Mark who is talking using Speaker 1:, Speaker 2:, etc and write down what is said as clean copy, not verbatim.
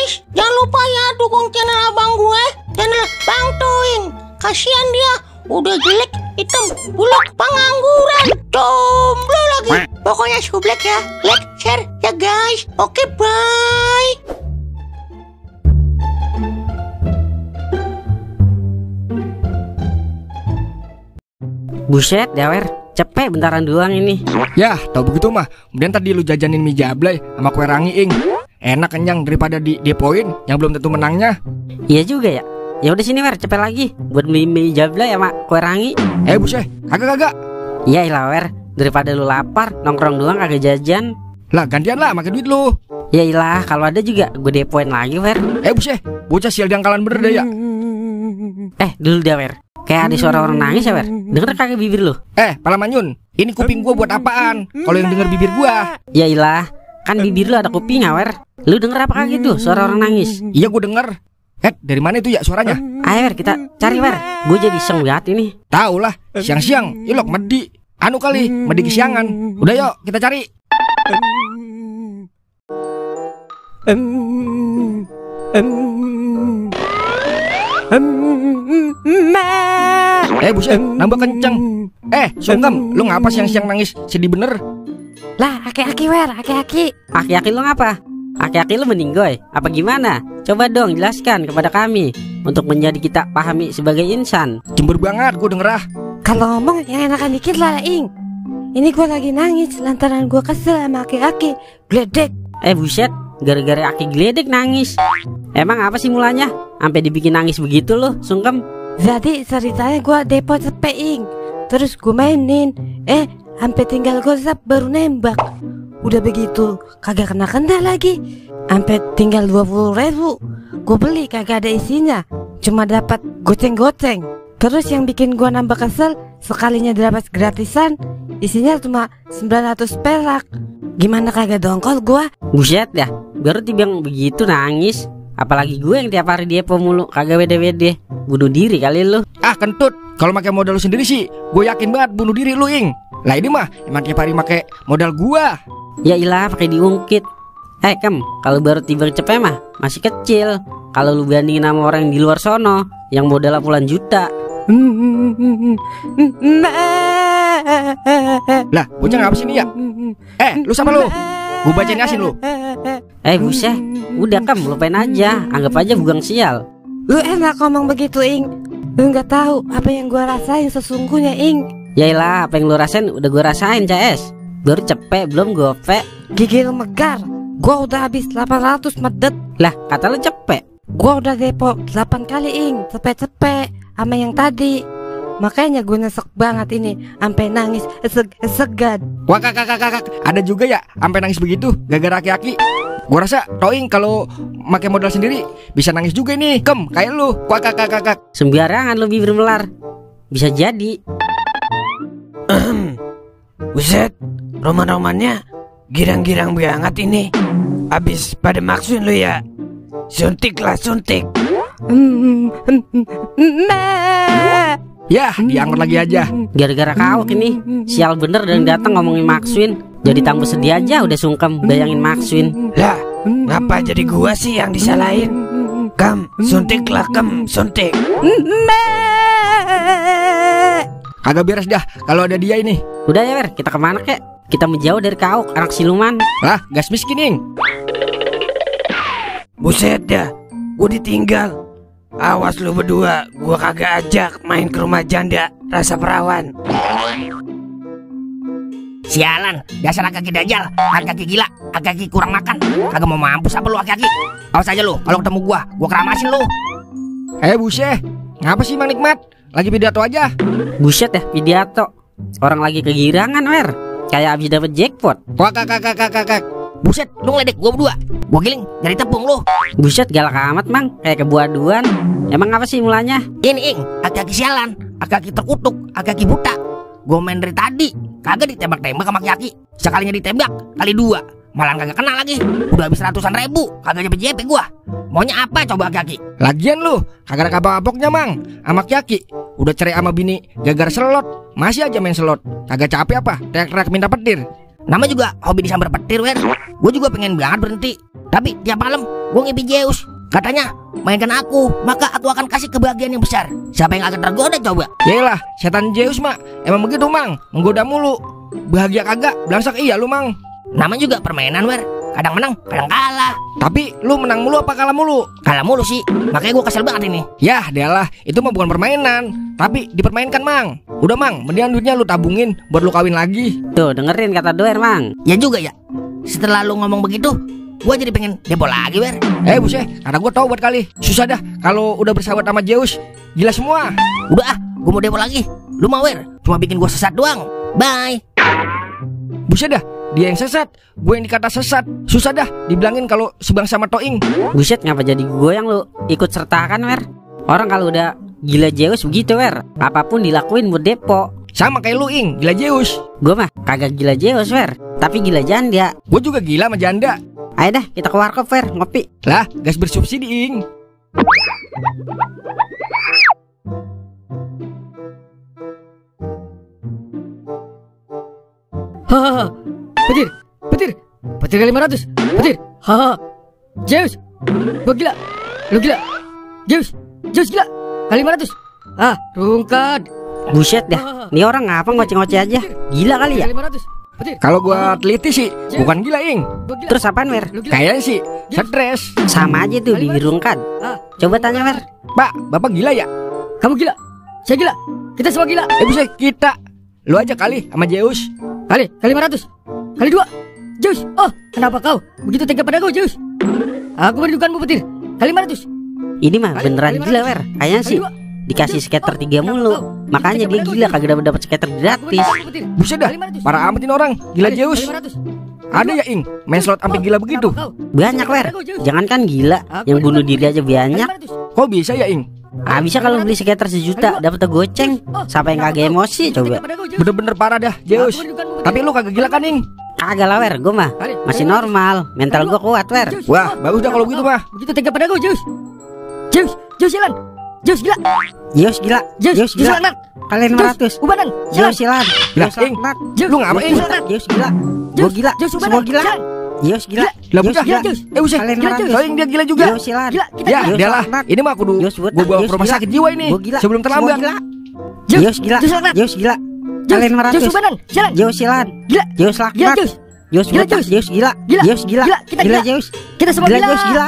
Speaker 1: guys, jangan lupa ya dukung channel abang gue, channel Bang Toing. Kasihan dia, udah jelek, hitam, buluk, pengangguran, jomblo lagi. Pokoknya sublek ya, like, share ya guys. Oke, bye.
Speaker 2: Buset, Dewer, cepet bentaran doang ini.
Speaker 3: Yah, tau begitu mah. Kemudian tadi lu jajanin mie jablay sama kue rangi, Ing. Enak kenyang daripada di depoin yang belum tentu menangnya.
Speaker 2: Iya juga ya. Ya udah sini Wer, cepet lagi buat beli mie jablay sama kue rangi.
Speaker 3: Buset, kagak.
Speaker 2: Iya ilah Wer, daripada lu lapar nongkrong doang kagak jajan.
Speaker 3: Lah gantian lah pakai duit lu.
Speaker 2: Ya ilah, kalau ada juga gue depoin lagi Wer.
Speaker 3: Buset, bocah sial dangkalan bener deh ya.
Speaker 2: Dulu dah Wer, kayak ada suara orang nangis ya Wer. Denger kagak bibir lu?
Speaker 3: Pala manyun, ini kuping gua buat apaan? Kalau yang denger bibir gua.
Speaker 2: Ya ilah, kan bibir lu ada kuping ya Wer. Lu denger apa kagak tuh suara orang nangis?
Speaker 3: Iya gua denger. Dari mana itu ya suaranya?
Speaker 2: Ayo Wer, kita cari Wer. Gue jadi iseng banget ini.
Speaker 3: Tahu lah, siang-siang ilok medi. Anu kali, medi kesiangan. Udah yuk, kita cari. Buset, nambah kenceng. Sungkem, lu ngapa siang-siang nangis? Sedih bener.
Speaker 2: Lah, aki-aki Wer, aki-aki. Aki-aki lu ngapa? Aki-aki lu meninggoy? Apa gimana? Coba dong jelaskan kepada kami untuk menjadi kita pahami sebagai insan.
Speaker 3: Jember banget gua denger ah.
Speaker 4: Kalau ngomong yang enakan dikit lah, Ing. Ini gua lagi nangis lantaran gua kesel sama aki-aki gledek.
Speaker 2: Buset, gara-gara aki gledek nangis. Emang apa sih mulanya? Sampai dibikin nangis begitu loh, Sungkem?
Speaker 4: Jadi ceritanya gua depot cepet, Ing. Terus gua mainin, sampai tinggal gosap baru nembak. Udah begitu kagak kena lagi. Sampai tinggal 20.000. Gue beli kagak ada isinya, cuma dapat goceng-goceng. Terus yang bikin gue nambah kesel, sekalinya dapat gratisan, isinya cuma 900 perak. Gimana kagak dongkol gue?
Speaker 2: Buset dah, baru tiba-tiba begitu nangis. Apalagi gue yang tiap hari depo mulu, kagak wede-wede. Bunuh diri kali lu.
Speaker 3: Kentut, kalau pakai modal lu sendiri sih, gue yakin banget bunuh diri lu, Ing. Lah ini mah emang tiap hari pakai modal gua.
Speaker 2: Ya ilah, pakai diungkit. Kem, kalau baru tiba cepet mah masih kecil. Kalau lu bandingin sama orang di luar sono yang modal puluhan juta.
Speaker 3: Lah, bocah ngapa sini ya? Lu sama lu? Gua bacain Yasin lu.
Speaker 2: Buset, udah Kem, lupain aja. Anggap aja bugang sial.
Speaker 4: Lu enak ngomong begitu, Ing. Lu nggak tahu apa yang gua rasain sesungguhnya, Ing.
Speaker 2: Yailah, apa yang lu rasain udah gua rasain, CS. Baru cepet belum gope.
Speaker 4: Gigi lu megar. Gua udah habis 800 medet.
Speaker 2: Lah, kata lu cepet.
Speaker 4: Gua udah depo 8 kali, Ing. Cepet-cepet sama yang tadi. Makanya gue nyesek banget ini, sampai nangis segan.
Speaker 3: Wah kakak, ada juga ya sampai nangis begitu gara-gara aki-aki. Gua rasa Toing kalau pakai modal sendiri bisa nangis juga nih, Kem, kayak lu. Wah kakak.
Speaker 2: Sembarangan lu bibir melar. Bisa jadi.
Speaker 5: Buset, roman-romannya girang-girang banget ini. Abis pada maksud lu ya. Suntik lah, suntik.
Speaker 3: Ya, diangkut lagi aja.
Speaker 2: Gara-gara kau ini sial bener dan datang ngomongin Maxwin. Jadi tambah sedih aja udah sungkem bayangin Maxwin.
Speaker 5: Lah, ngapa jadi gua sih yang disalahin? Kam, suntik lah, Kam, suntik.
Speaker 3: Kagak beres dah kalau ada dia ini.
Speaker 2: Udah ya Wer, kita kemana kek? Kita menjauh dari kau, anak siluman.
Speaker 3: Lah, gas miskin, Ing.
Speaker 5: Buset dah, gua ditinggal. Awas lu berdua, gua kagak ajak main ke rumah janda rasa perawan.
Speaker 6: Sialan, dasar aki dajal, aki gila, aki kurang makan. Kagak mau mampus apa lu aki? Awas aja lu, kalau ketemu gua keramasin lu.
Speaker 3: Buset, ngapa sih Mang Nikmat? Lagi pidato aja.
Speaker 2: Buset ya, pidato. Orang lagi kegirangan, Wer. Kayak abis dapet jackpot.
Speaker 3: Wah kakak.
Speaker 6: Buset, lu ngeledek gua berdua. Gua giling dari tepung lu.
Speaker 2: Buset, galak amat Mang, kayak kebuaduan. Emang apa sih mulanya?
Speaker 6: Ini Ing, aki sialan, aki terkutuk, aki buta. Gua main dari tadi, kagak ditembak-tembak sama aki. Sekalinya ditembak, kali 2. Malah kagak kena lagi. Udah habis ratusan ribu, kagak nyampe JP gua. Maunya apa coba aki?
Speaker 3: Lagian lu, kagak ada kapok-kapoknya Mang. Sama aki. Udah cerai sama bini, gara-gara selot. Masih aja main selot. Kagak capek apa? Teriak-teriak minta petir.
Speaker 6: Nama juga hobi disambar petir, Wer. Gue juga pengen banget berhenti. Tapi tiap malam Gue ngimpi Zeus. Katanya, mainkan aku, maka aku akan kasih kebahagiaan yang besar. Siapa yang akan tergoda coba?
Speaker 3: Yaelah, setan Zeus mah emang begitu mang, menggoda mulu. Bahagia kagak, belangsak iya lu mang.
Speaker 6: Namanya juga permainan, Wer. Kadang menang, kadang kalah.
Speaker 3: Tapi lu menang mulu apa kalah mulu?
Speaker 6: Kalah mulu sih, makanya gue kesel banget ini.
Speaker 3: Yah, dialah, itu mah bukan permainan, tapi dipermainkan mang. Udah mang, mendingan duitnya lu tabungin buat lu kawin lagi.
Speaker 2: Tuh dengerin kata Doer mang.
Speaker 6: Ya juga ya. Setelah lu ngomong begitu, gue jadi pengen depo lagi, Wer.
Speaker 3: Buset, karena gue tau buat kali. Susah dah kalau udah bersahabat sama Zeus. Gila semua.
Speaker 6: Udah gue mau depo lagi. Lu mau, Wer? Cuma bikin gue sesat doang. Bye.
Speaker 3: Buset dah, dia yang sesat, gue yang dikata sesat. Susah dah dibilangin kalau sebang sama Toing.
Speaker 2: Buset, ngapa jadi gue yang lu ikut sertakan, Wer? Orang kalau udah gila Zeus begitu, Wer. Apapun dilakuin buat depo.
Speaker 3: Sama kayak lu Ing, gila Zeus.
Speaker 2: Gue mah kagak gila Zeus, Wer, tapi gila janda.
Speaker 3: Gue juga gila sama janda.
Speaker 2: Ayo dah kita ke warkop, Wer, ngopi.
Speaker 3: Lah, gas bersubsidi Ing.
Speaker 7: Hahaha. Petir. Petir kali 500. Petir. Hahaha. Zeus. Gua gila. Lu gila. Zeus gila. Kali 500. Ah, rungkat.
Speaker 2: Buset dah, nih orang ngapa ngoceh-ngoceh aja. Gila kali ya.
Speaker 7: Kali 500. Petir.
Speaker 3: Kalau gua teliti sih, bukan gila Ing.
Speaker 7: Gua gila.
Speaker 2: Terus apaan, Wer?
Speaker 7: Lu gila.
Speaker 3: Kayaknya sih stres.
Speaker 2: Sama aja tuh dibirungkan.
Speaker 7: Ah,
Speaker 2: Coba tanya, Wer.
Speaker 3: Pak, bapak gila ya?
Speaker 7: kamu gila. Saya gila. Kita semua gila.
Speaker 3: Buset, kita. Lu aja kali sama Zeus.
Speaker 7: Kali 500. Kali 2. Zeus. Oh, kenapa kau begitu tega padaku, Zeus? Aku merindukanmu, Petir. Kali 500.
Speaker 2: Ini mah beneran gila, Wer. Kayaknya sih dikasih skater 3 mulu. Makanya dia gila kagak dapat skater gratis.
Speaker 3: Buset dah, parah amatin orang. Gila Zeus. Ada ya Ing, main slot sampai gila begitu?
Speaker 2: Banyak, Wer. Jangankan gila, yang bunuh diri aja banyak.
Speaker 3: Kok bisa ya Ing?
Speaker 2: Ah, bisa kalau beli skater 1 juta dapat goceng. Siapa yang kagak emosi coba?
Speaker 3: Bener-bener parah dah Zeus. Tapi lu kagak gila kan Ing?
Speaker 2: Kagak lah, Wer. Gue mah masih normal. Mental gue kuat, Wer.
Speaker 3: Wah, bagus dah kalau gitu mah.
Speaker 7: Begitu tega padaku, Zeus. Zeus jalan. Zeus gila.
Speaker 2: Zeus gila. Zeus gila.
Speaker 7: laknat.
Speaker 2: Kalian 500.
Speaker 7: Ubanan.
Speaker 2: Zeus silan.
Speaker 3: Lah,
Speaker 2: Zeus
Speaker 3: Ing,
Speaker 2: laknat.
Speaker 3: lu ngapain?
Speaker 2: Zeus gila. Gue gila. Semua gila. Zeus gila.
Speaker 3: Lah
Speaker 2: Zeus
Speaker 3: bocah.
Speaker 2: gila.
Speaker 3: Buset,
Speaker 2: Kalian
Speaker 3: gila,
Speaker 2: 500.
Speaker 3: Toing dia gila juga.
Speaker 2: Zeus silan.
Speaker 3: Ya,
Speaker 2: Zeus
Speaker 3: udah lah.
Speaker 2: laknat.
Speaker 3: Ini mah kudu
Speaker 2: Zeus
Speaker 3: gua
Speaker 2: buta.
Speaker 3: bawa
Speaker 2: Zeus
Speaker 3: ke rumah
Speaker 2: gila.
Speaker 3: sakit jiwa ini
Speaker 2: Gua gila.
Speaker 3: sebelum terlambat.
Speaker 2: Semua gila. Zeus gila. Zeus gila. Kalian 500.
Speaker 7: Zeus ubanan. Jalan.
Speaker 2: Zeus silan.
Speaker 7: Gila.
Speaker 2: Zeus
Speaker 7: Gila,
Speaker 2: laknat.
Speaker 7: Zeus.
Speaker 2: Zeus
Speaker 7: Gila,
Speaker 2: buta.
Speaker 7: Zeus.
Speaker 2: Zeus gila.
Speaker 7: Gila.
Speaker 2: Zeus gila.
Speaker 7: Gila, kita
Speaker 2: Gila
Speaker 7: gila.
Speaker 2: Zeus.
Speaker 7: Kita semua
Speaker 2: Gila
Speaker 7: gila.
Speaker 2: Zeus gila.